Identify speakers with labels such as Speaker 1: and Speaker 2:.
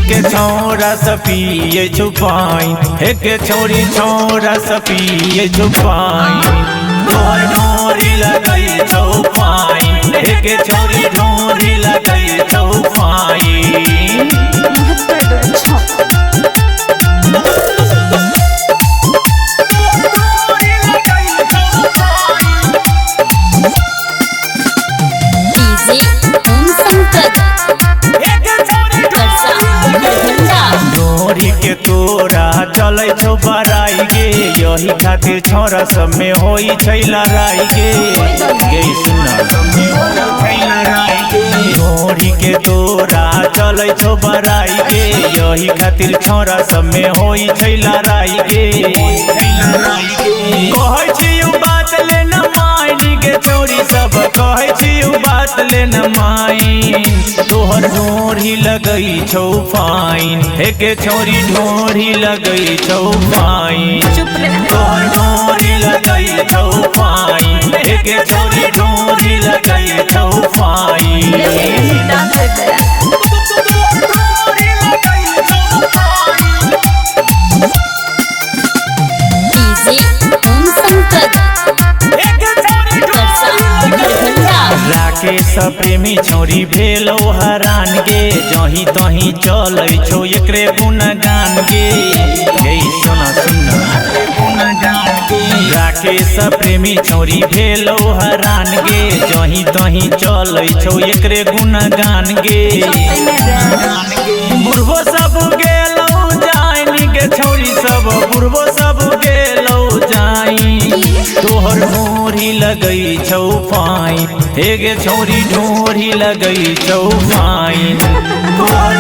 Speaker 1: के छौरा सब पिए छुपाई, हे के छौरी छौरा सब पिए छुपाई। तोहर ढोरी लगै छौ फाइन, हे के छौरी ढोरी लगै छौ फाइन। ढोरी के तोरा चलै छौ बड़ाई गे, यही खातिर छौरा सब में होई छै लड़ाई गे। गे सुना ढोरी के तोरा चलै छौ बड़ाई गे, यही खातिर छौरा सब में होई छै लड़ाई गे। कहै छी उ बात ले न माइन गे छौरी सब, कहै छी उ बात ले न माइन। तोहर ढोरी लगै छौ फाइन, हे के छौरी ढोरी लगै छौ फाइन। तोहर ढोरी लगै छौ फाइन, हे के छौरी ढोरी लगै छौ फाइन। राकेश प्रेमी छौरी भेलौ हरान गे, जहीं तहीं चलै छौ एकरे गुणगान गे। गे सुन सुन राकेश प्रेमी छौरी भेलौ हरान गे, जहीं तहीं चलै छौ एकरे गुणगान गे। बुढ़बो सब गेलौ जाइन गे छौरी सब, बुढ़बो सब गेलौ जाइन। तोहर ढोरी लगै छौ फाइन, हे गे छौरी ढोरी लगै छौ फाइन। तोहर